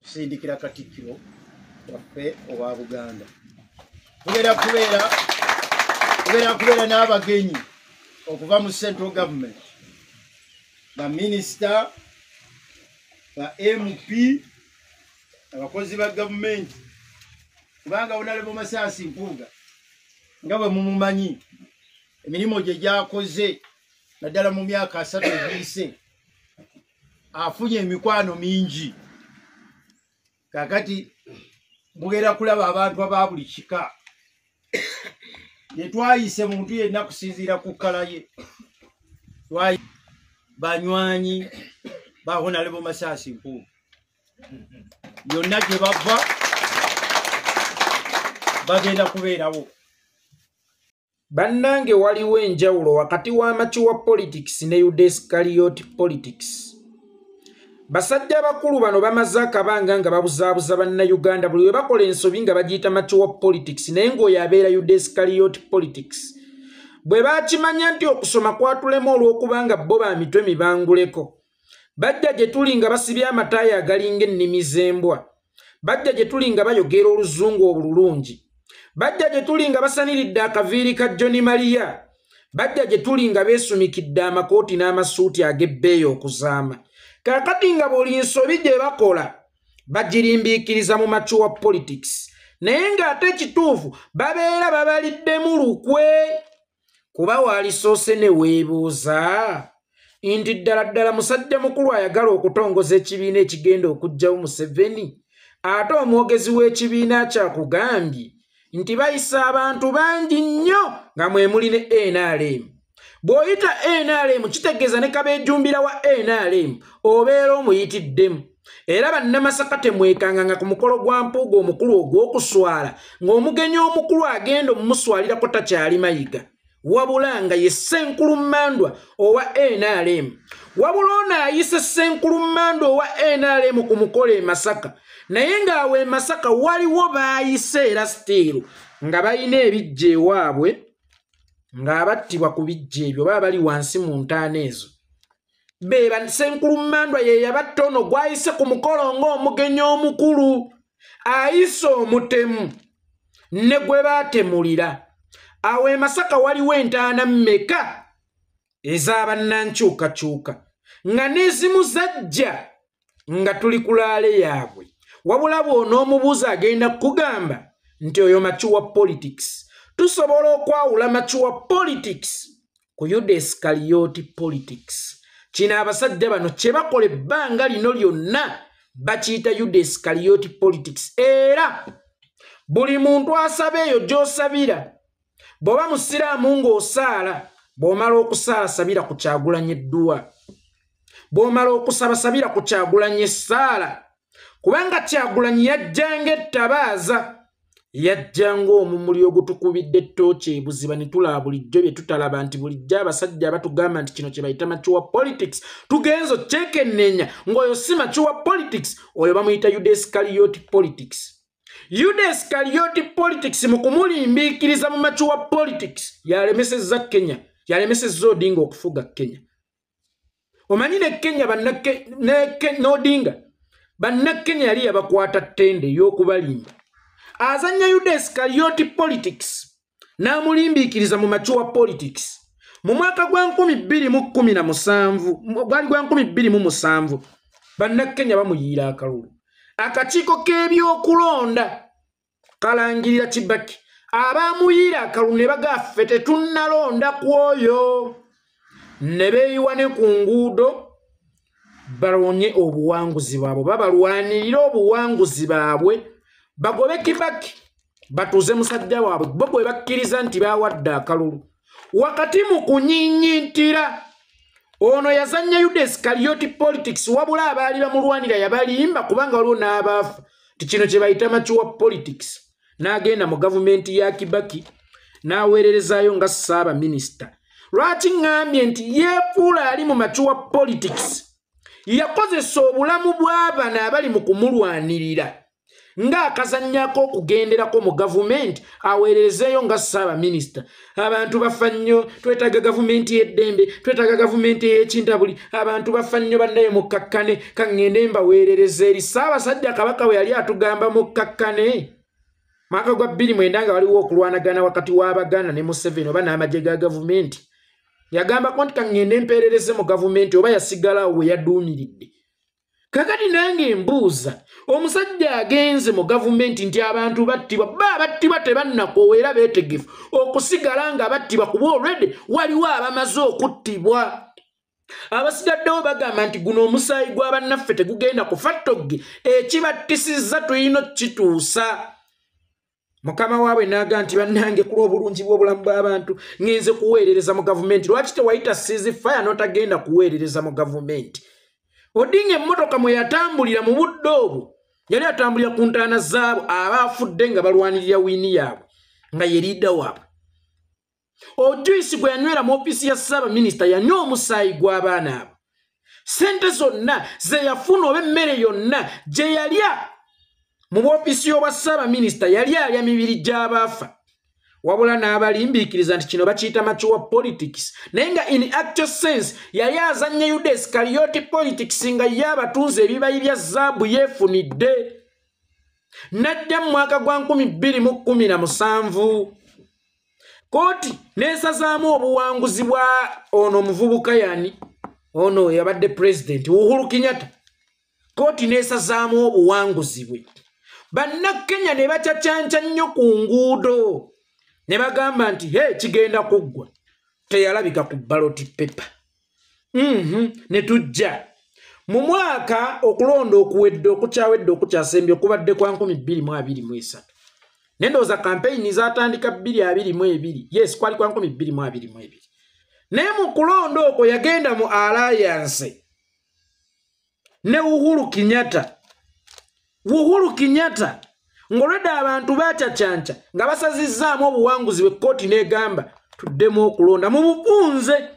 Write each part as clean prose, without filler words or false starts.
Kusindikira Katikkiro waffe owa Buganda. Tugenda kubeera n'abagenyi okuva mu central government, baminisita, ba MP, abakozi ba gavumenti, kubanga Honorable Mathias Mpuuga, nga bwe mumumanyi, emirimu gye gyakoze naddala mu myaka 30 egiyise, afunye emikwano mingi. Kakati mugenda kulaba abantu aba buli kika. Tetwayise muntu yenna kusinziira ku color ye. Banywanyi ba Honorable Mathias Mpuuga yonna gye bava bagenda kubeerawo. Bannange, waliwo enjawulo wakati wa mature politics ne Judas politics. Basajja bakulu bano bamaze akabanga nga babuzaabuza Bannayuganda. Buli we bakola ensobi nga bagiyita mature politics, naye ng'oyo abeera Judas politics. Bwe bakimanya nti okusoma kwatulema, olw'okubanga bo ba mitwe mibanguleko, bajja gye tuli nga basibye amataayi agalinga ennimi z'embwa. Bajja gye tuli nga bayogera oluzungu obululungi. Bajja gye tuli nga basaniridde akaviiri ka John Maria. Bajja gye tuli nga beesumikidde amakooti n'amasuuti ag'ebbeeyi okuzaama. Kaakati nga buli nsobi gye bakola bagirimbiikiriza mu mature politics, naye ng'ate ekituufu babeera babaliddemu lukwe. Kuba waalisoose ne weebuuza nti ddala ddala musajja mukulu ayagala okutongoza ekibiina ekigenda okuggyawo Museveni, ate omwogezi w'ekibiina kyakugambye nti bayisa abantu bangi nnyo nga mwe muli ne NRM. Bw'oyita NRM, kitegeeza ne kabeejumbira wa NRM obeera omuyitiddemu. Era Bannamasaka, temwekanga nga ku mukolo gwa Mpuuga omukulu ogw'okuswala, ng'omugenyi omukulu agenda omumuswalirako takyali Mayiga, wabula nga ye Ssenkulummandwa owa NRM. Wabula ono ayise Ssenkulummandwa owa NRM ku mukolo e Masaka, naye ng'awo e Masaka waliwo baayise era still nga balina ebijja ewaabwe, ng'abattibwa ku bijja ebyo baba bali wansi mu ntaana ezo. Beba Ssenkulummandwa ye yabatta. Ono gwayise ku mukolo ng'omugenyi omukulu ayise omutemu ne gwe baatemulira. Awo e Masaka waliwo entaana mmeka ez'abannankyukakyuka nga n'ezimu zajja nga tuli ku rally yaabwe? Wabula bw'onoomubuuza, agenda kukugamba nti oyo mature politics. Tusobola okwawula mature politics ku Judas politics. Kino abasajja bano kye bakola ebbanga lino lyonna bakiyita Judas politics. Era buli muntu asaba eyo gy'osabira, bw'oba musiraamu ng'osaala, bw'omala okusaala sabira ku Kyagulanya edduwa. Bw'omala okusaba, sabira ku Kyagulanya essaala, kubanga Kyagulanyi yajjanga ettabaaza, yajja ng'omumuli ogutukubidde ettooki ebuziba ne tulaba bulijjo bye tutalaba, nti bulijjo abasajja batugamba nti kino kye bayita mature politics, tugenza okyekenneenya ng'oyo si mature politics, oyo bamuyita Judas politics. Judas politics mu kumulimbiikiriza mu mature politics yalemesezza Kenya, yalemesezza Odinga okufuga Kenya. Omanyi ne Kenya n'Odinga, Bannakenya yali yabakwata ttende ey'okubalimba. Azanya Judas politics n'amulimbiikiriza mu mature politics mu mwaka gwa 2017, gwali gwa 2007. Bannakenya bamuyiira akalulu. Akakiiko k'ebyokulonda kalangirira Kibaki. Abamuyiira akalulu ne bagaffe tetunnalonda ku oyo, ne beeyiwa ne ku nguudo balonye obuwanguzi bwabwe, babalwanirire obuwanguzi baabwe, bagobe Kibaki, batuuze musajja waabwe bo bwe bakkiriza nti bawadde akalulu. Wakati mu kunyinyintira, ono yazannya Judas politics, wabula abaali bamulwanira yabalimba, kubanga waliwo n'abaafa ti kino kye bayita mature politics. N'agenda mu gavumenti ya Kibaki n'aweererezaayo nga ssaabaminisita. Lwaki ŋŋambye nti yeefuula ali mu mature politics? Yakozesa obulamu bw'abano abali mu kumulwanirira. Ng'akazannyako okugenderako mu gavumenti aweererezeeyo nga ssaabaminisita. Abantu bafa nnyo, twetaaga gavumenti y'eddembe, twetaaga gavumenti ey'ekintabuli, abantu bafa nnyo bannaye mukkakkane, kaŋŋende mbaweerereza eri. Ssaabasajja Kabaka bwe yali atugamba mukkakkane mwaka gwa 2009 nga waliwo okulwanagana wakati w'Abaganda ne Museveni oba n'amagye ga gavumenti, yagambako nti kaŋŋende mpeerereze mu gavumenti oba yasigala awo we yaduumiridde. Kakati nange mbuuza, omusajja agenze mu gavumenti nti abantu battibwa, ba battibwa tebannakoowa era beetegefu okusigala nga battibwa kuba already waliwo abamaze okuttibwa. Abasigaddewo bagamba nti guno omusaayi gwa bannaffe tegugenda kufa ttogge, ekibattisizza tulina okukituusa. Mukama waabwe n'agamba nti bannange ku lw'obulungi bw'obulamu bw'abantu ngenze kuweerereza mu gavumenti. Lwaki tewayita ceasefire n'otagenda kuweerereza mu gavumenti? Odinga emmotoka mwe yatambulira mu budde obwo yali atambulira ku ntaana zaabo abaafudde nga balwanirira wiini yaabwe nga ye liida waabwe. Ojuisi gwe yanywera mu ofiisi ya ssaabaminisita yanywa omusaayi gw'abaana abo. Ssente zonna ze yafuna oba emmere yonna gye yalya mu bwofiisi y'obwa ssaabaminisita yali alya mibiri gy'abaafa. Wabula n'abalimbiikiriza nti kino bakiyita mature politics, naye nga in actual sense yali azannya Yuda Isikariyooti politics nga ye abatunze ebibayi bya zaabu yeefunidde. N'ajja mu mwaka gwa 2017 kooti n'esazaamu obuwanguzi bwa ono omuvubuka yani ono yabadde pulezidenti Uhuru Kenyatta. Kooti n'esazaamu obuwanguzi bwe. Bannakenya ne bacacanca nnyo ku nguudo ne bagamba nti he kigenda kuggwa, teyalabika ku ballot paper. Ne tujja mu mwaka okulonda okuwedde okukyawedde okukyasembye okubadde kwa 2023. Nendowooza kampeyini zaatandika 2022, yes kwali kwa 2022. Naye mu kulonda okwo yagenda mu alliance ne Uhuru Kenyatta. Uhuru Kenyatta ng'olwedde abantu bacacanca nga basazizzaamu obuwanguzi bwe kkooti n'egamba tuddemu okulonda. Mu bufunze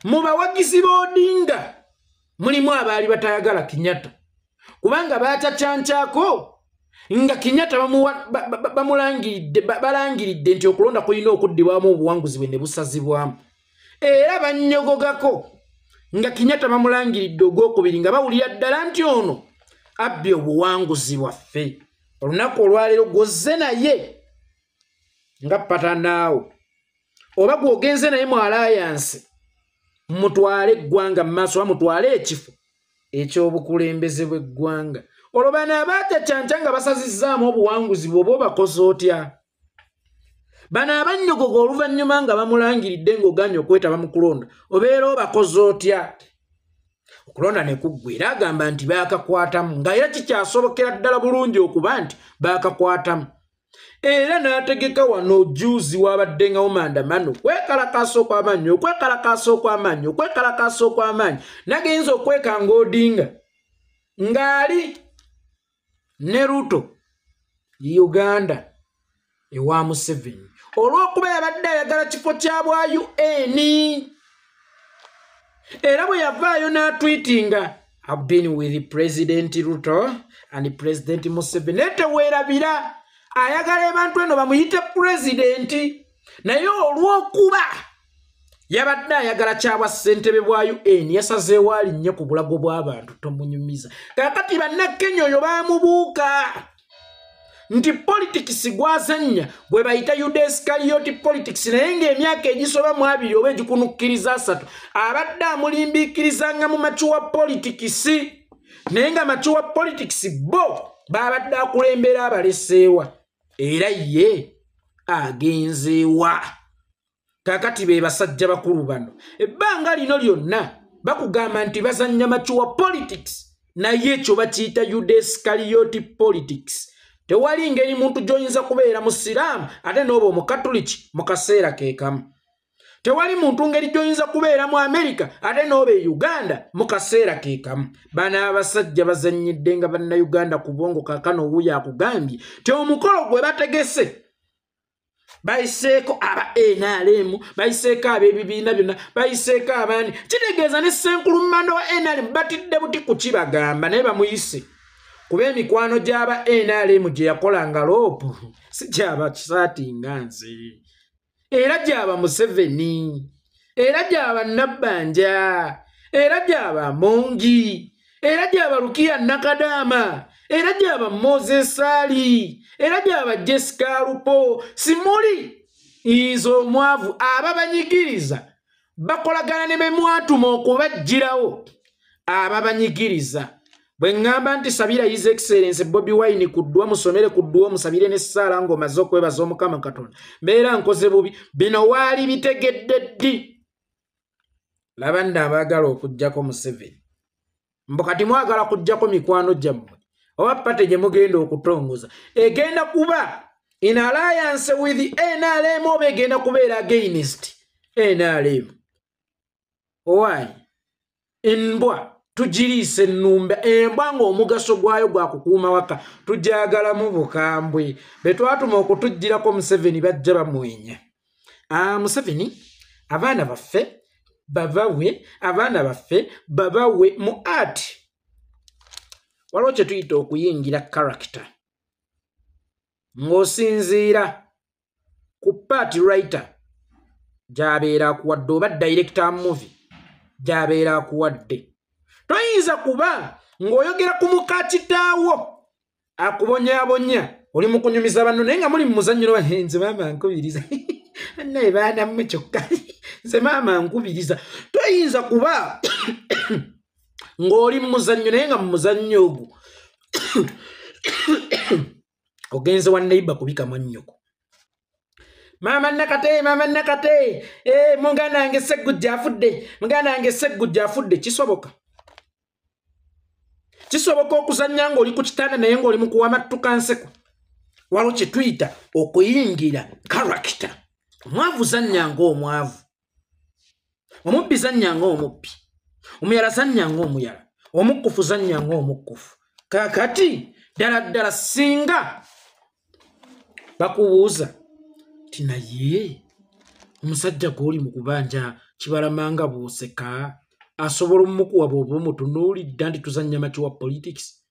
mu bawagizi b'Odinga mulimu abaali batayagala Kenyatta kubanga bacacancaako nga Kenyatta balangiridde nti okulonda kulina okuddibwamu obuwanguzi bwe ne busazibwamu. Era bannyogogako nga Kenyatta bamulangiridde ogwokubiri nga bawulira ddala nti ono abbye obuwanguzi bwaffe. Olunaku olwaleero gw'ozze naye nga patanaawo oba gw'ogenze naye mu alliance mutwale eggwanga mu maaso oba mutwale ekifo ekyobukulembeze bw'eggwanga. Olwo bano abacacanca nga basazizzaamu obuwanguzi bw'oba obakoze otya? Bano abannyogoga oluvannyuma nga bamulangiridde ng'ogaanye okwetaba mu kulonda obeera obakoze otya? Okulonda ne kuggwa era agamba nti baakakwatamu, nga era kikyasobokera ddala bulungi okuba nti baakakwatamu. Era n'ategeka wano juzi wabaddengawo maandamano okwekalakaasa okw'amaanyi, okwekalakaasa okw'amaanyi, okwekalakaasa okw'amaanyi. Nagenza okwekanga Odinga ng'ali ne Ruto Uganda ewa Museveni olw'okuba yabadde ayagala kifo kya bwa UN. Era bwe yavaayo n'atwitinga I've been with President Ruto and President Museveni. Naye teweerabira ayagala abantu eno bamuyite pulezidenti, naye olw'okuba yabadde ayagala kyabwa ssentebe bwa UN yasazeewo alinnye ku bulago bw'abantu tomunyumiza. Kaakati bannakenya oyo baamubuuka nti politics gw'azannya gwe bayita Yuda Isikariyooti politics, naye ng'emyaka egisoba mu 2 oba egikunukkiriza 3 abadde amulimbiikirizanga mu mature politics, naye nga mature politics bo babadde akulembera abaleseewa era ye agenzeewa. Kaakati be basajja bakulu bano ebbanga lino lyonna bakugamba nti bazannya mature politics, naye ekyo bakiyita Yuda Isikariyooti politics. Tewali ngeri muntu gy'oyinza kubeera musiraamu ate n'oba omukatuliki mu kaseera ke kamu. Tewali muntu ngeri gy'oyinza kubeera mu Amerika ate n'oba e Uganda mu kaseera ke kamu. Bano abasajja bazannyidde nga bannayuganda ku bwongo. Kaakano owuyo akugambye nti omukolo gwe bategese bayiseeko aba NRM, bayiseeko ab'ebibiina byonna, bayiseeko abandi. Kitegeeza ne Ssenkulu Mmanda wa NRM batidde buti kukibagamba naye bamuyise. Kuba emikwano gy'aba NRM gye yakolanga LOP si gyaba kisaati nga nze, era gyaba Museveni, era gyaba Nabbanja, era gyaba Mongi, era gyaba Rukia Nakadama, era gyaba Moses Ali, era gyaba Jessica Alupo. Simuli nze omwavu ababanyigiriza bakolagana ne bemwatuma okubaggyirawo ababanyigiriza. Bwe ŋŋamba nti sabira His Excellency Bobi Wine ku ddwa, musomere ku ddwa, omusabire n'essaala ng'omaze okwebaza Omukama Katonda, mbeera nkoze bubi. Bino waali bitegedde ddi? Laba nno abaagala okuggyako Museveni. Mbu kati mwagala kuggyako mikwano gyammwe oba party gye mugenda okutongoza egenda kuba in alliance with NRM oba egenda kubeera against NRM? Owaayi, embwa tugiriisa ennumba. Embwa ng'omugaso gwayo gwa kukuuma waka, tugyagalamu bukambwe. Be twatuma okutuggyirako Museveni bajja bamwenya. Museveni abaana baffe babawe, abaana baffe babawe. Mu art waliwo kye tuyita okuyingira character ng'osinziira ku part writer gy'abeera akuwadde oba director movie gy'abeera akuwadde. Toyinza kuba ng'oyogera ku muka kitaawo akubonyaabonya, oli mu kunyumiza banno naye nga muli mu muzannyiro, nze maama nkubiriza, naye baana mmwe kyokka nze maama nkubiriza. Toyinza kuba ng'oli mu muzannyo naye nga mu muzannyo ogwo ogenze wa neighbor kubika mwannyoko. Maama Nakate, maama Nakate, muganda wange Seggujja afudde, muganda wange Seggujja afudde. Kisoboka? Kisoboka okuzannya ng'oli ku kitanda naye ng'oli mu kuwamattuka nseko? Waliwo kye tuyita okuyingira character. Omwavu zannya ng'omwavu, omubbi zannya ng'omubbi, omuyala zannya ng'omuyala, omukkufu zannya ng'omukkufu. Kaakati ddala ddala singa bakubuuza nti naye omusajja gw'oli mu kubanja Kibalamanga bw'oseka asobola omukuwa bw'oba omutunuulidde nti tuzannya mature politics.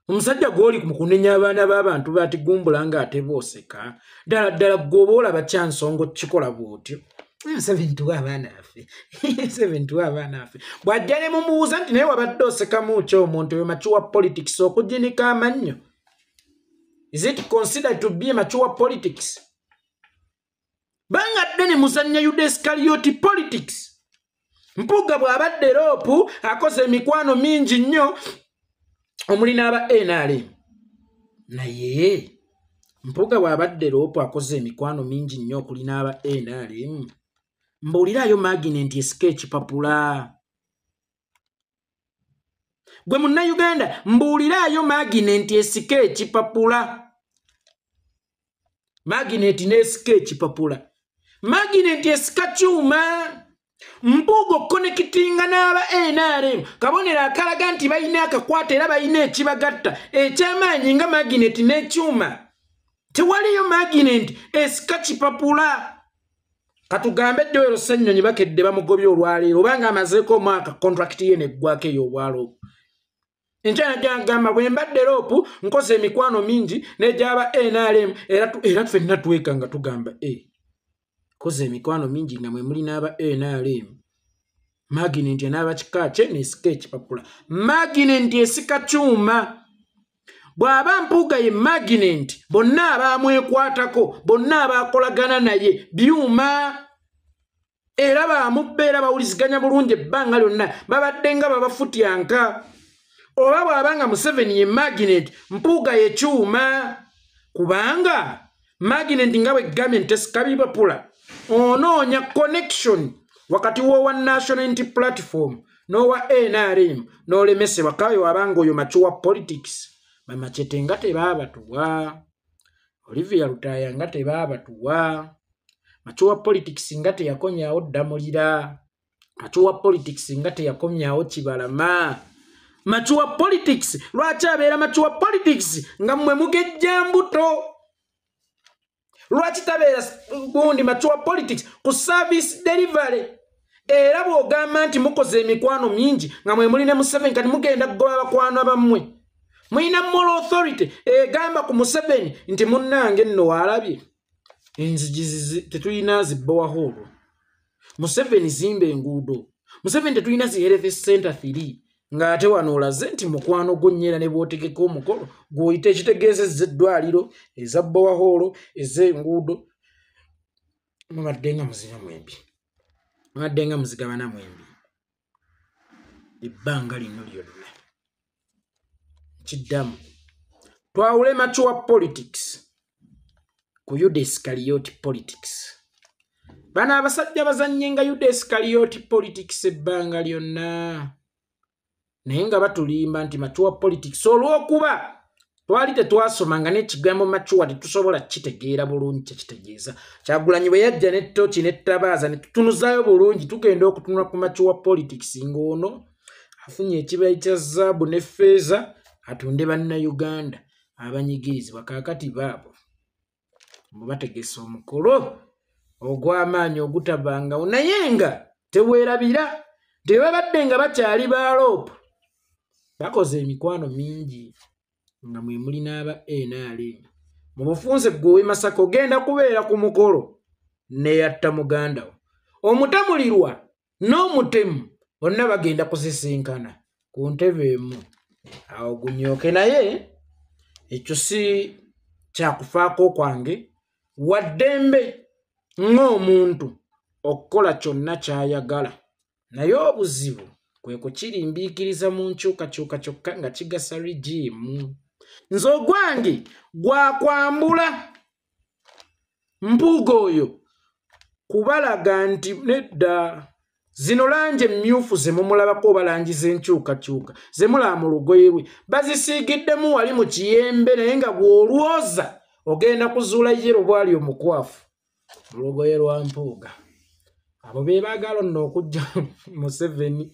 Omusajja gw'oli mu kunenya abaana b'abantu batigumbula ng'ate bw'oseka, ddala ddala gw'oba olaba kyansonga okukikola bw'otyo. Museveni tuwe abaana baffe, Museveni tuwe abaana baffe. Bw'ajja ne mumubuuza nti naye wabadde osekamu ki omuntu oyo, mature politics okuginika amannyo? Is it considered to be mature politics? Banga ddene muzannya Yuda Iskarioti politics. Mpuuga bw'abadde LOP akoze emikwano mingi nnyo omuli n'aba NRM. Naye Mpuuga bw'abadde LOP akoze emikwano mingi nnyo okuli n'aba NRM. Mbuulirayo magnet esika ekipapula. Gwe munnayuganda mbuulirayo magnet esika ekipapula. Magnet n'esika ekipapula. Magnet esika kyuma. Mpuuga okuconnectinga n'aba NRM kabonero akalaga nti balina akakwata era balina ekibagatta ekyamaanyi nga magnet n'ekyuma. Tewaliyo magnet esika kipapula. Katugambe Joel Ssenyonyi bakedde bamugobye olwaleero obanga amazeeko omwaka contract ye neggwako ey'obwaloopu. Enkyana gyagamba bwe mbadde LOP nkoze emikwano mingi n'egyaba NRM era ffenna tweka nga tugamba koze emikwano mingi nga mwe muli n'aba NRM. Magnet n'aba kika kye n'esika ekipapula. Magnet esika kyuma. Bw'aba Mpuuga ye magnet, bonna abamwekwatako, bonna abakolagana naye byuma, era bamubba era bawuliziganya bulungi ebbanga lyonna, babadde nga babafutyanka. Oba bw'aba nga Museveni ye magnet, Mpuuga ye kyuma, kubanga magnet nga bwe gambye nti esika bipapula, onoonya connection wakati w'owa National Unity Platform n'owa NRM n'olemesebwa. Kale wabanga oyo mature politics. Bamachete nga tebaabatuwa, Olivia Lutaaya nga tebaabatuwa, mature politics nga teyakomyawo Ddamulira, mature politics nga teyakomyawo Kibalama. Mature politics lwaki abeera mature politics nga mmwe mugejja mbuto? Lwaki tabeera gundi mature politics ku service delivery? Era bw'ogamba nti mukoze emikwano mingi nga mwe muli ne Museveni, kati mugenda kugoba bakwano bammwe. Mulina moral authority egamba ku Museveni nti munnange nno waalabye enzigi tetulina zi borehole. Museveni zimba enguudo. Museveni tetulina zi health center 3. Ng'ate wano olaze nti mukwano gwo nnyera ne bw'otegeka omukolo gw'oyita ekitegeezezza eddwaliro, eza borehole, ez'enguudo. Mubadde nga muzina mwembi, mubadde nga muzigabana mwembi ebbanga lino lyonna. Kiddamu twawule mature politics ku Yuda Iscariot politics. Bano abasajja bazannye nga Yuda Iscariot politics ebbanga lyonna, naye nga batulimba nti mature politics, olw'okuba twali tetwasomanga n'ekigambo mature tetusobola kitegeera bulungi kyekitegeeza. Kyagulanyi bwe yajja n'ettoki n'ettabaaza ne tutunuzaayo bulungi, tugenda okutunula ku mature politics ng'ono afunye ekibayi kya zaabu ne ffeeza atunde bannayuganda abanyigirizibwa. Kaakati baabo mbu bategese omukolo ogw'amaanyi ogutabangawo, naye nga teweerabira nti bwe babadde nga bakyali ba LOP bakoze emikwano mingi nga mwe muli n'aba NRM. Mu bufunze ggwe ow'e Masaka ogenda kubeera ku mukolo neyatta muganda wo. Omutamulirwa n'omutemu bonna bagenda kusisinkana ku ntebe emu, awo gunyooke. Naye ekyo si kyakufaako kwange, waddembe ng'omuntu okukola kyonna ky'ayagala, naye obuzibu kwe kukirimbiikiriza mu nkyukakyuka kyokka nga kigasa regime. Nze ogwange gwakwambula Mpuuga oyo kubalaga nti nedda, zino langi emmyufu ze mumulabako oba langi z'enkyukakyuka ze mulaba mu lugoye lwe bazisiigiddemu wali mu kiyembe, naye nga bw'olwoza ogenda kuzuula yellow bw'ali omukwafu mu lugoye lwa Mpuuga. Abo be baagala nno okujja Museveni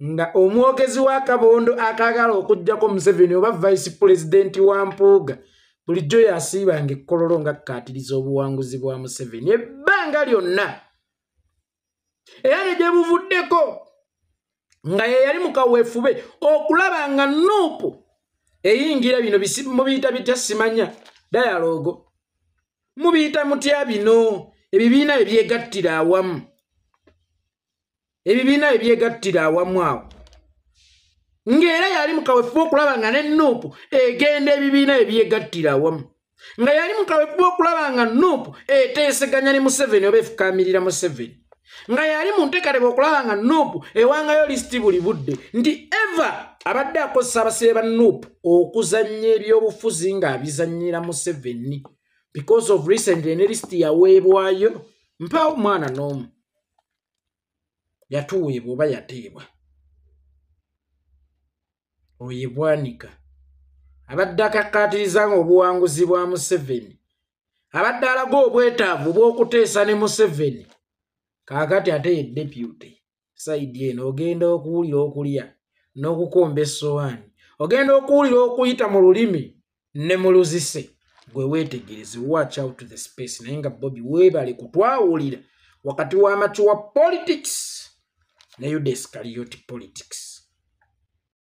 nga omwogezi w'akabondo akaagala okuggyako Museveni oba vice president wa Mpuuga bulijjo yasiibanga ekkololo nga kkaatiriza obuwanguzi bwa Museveni ebbanga lyonna, era ne gye buvuddeko nga ye yali mu kaweefube okulaba nga NUP eyingira bino mubiyita bitya simanya dialogue, mubiyita mutya bino ebibiina ebyegattira awamu, ebibiina ebyegattira awamu awo, ng'era yali mu kaweefube okulaba nga ne NUP egenda ebibiina ebyegattira awamu, nga yali mu kaweefube okulaba nga NUP eteeseganya ne Museveni oba efukaamirira Museveni, nga yali mu nteekateeka okulaba nga NUP ewangayo lisiti buli budde nti eva abadde akozesa abasibe ba NUP okuzannya ebyobufuzi ng'abizannyira Museveni because of recently ne lisiti yaweebwayo mpaawo mwana n'omu yatuweebwa oba yateebwa. Oyo Bwanika abadde akakkaatiriza nga obuwanguzi bwa Museveni, abadde alaga obwetaavu bw'okuteesa ne Museveni. Kaakati ate ye deputy side eno ogenda okuwulira okulya n'okukomba essowaani, ogenda okuwulira okuyita mu lulimi ne mu luzise. Gwe weetegereze, watch out the space. Naye nga Bobi weebale kutwawulira wakati wa mature politics ne Yuda Iscariot politics.